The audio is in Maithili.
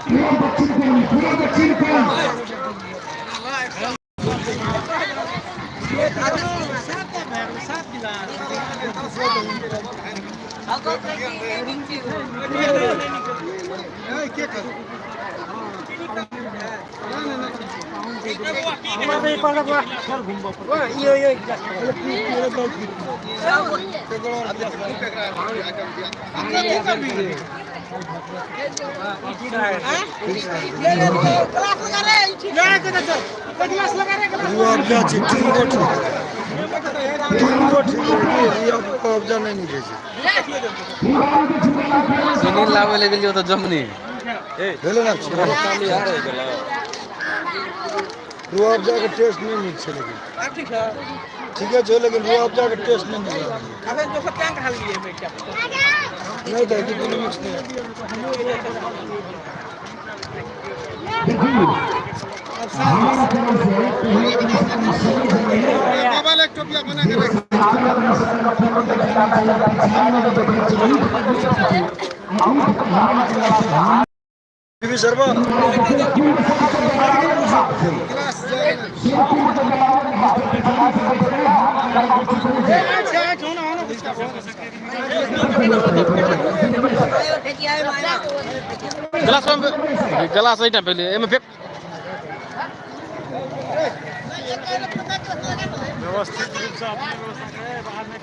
पूरा दक्षिण पानी, पूरा दक्षिण पानी। रुआबजा छै, तीन गो ठीक, तीन गो ठीक, रुआबजा नहि निकलै छै। सुनील लाबै लए गेलियै तऽ जमनी भेलै ने? रुआबजाके टेस्ट नहि नीक छै, लेकिन ठीके छै, लेकिन रुआबजाके टेस्ट नहि नीक लागै। नहि तऽ कोनो मिक्स नहि। मोबाइल एक टोपिया बना के रख। बीबी शर्मा। गिलास, गिलास एहिठाम पहिले एहिमे फेक। व्यवस्थित रूप से अपने व्यवस्था करे बाहर में।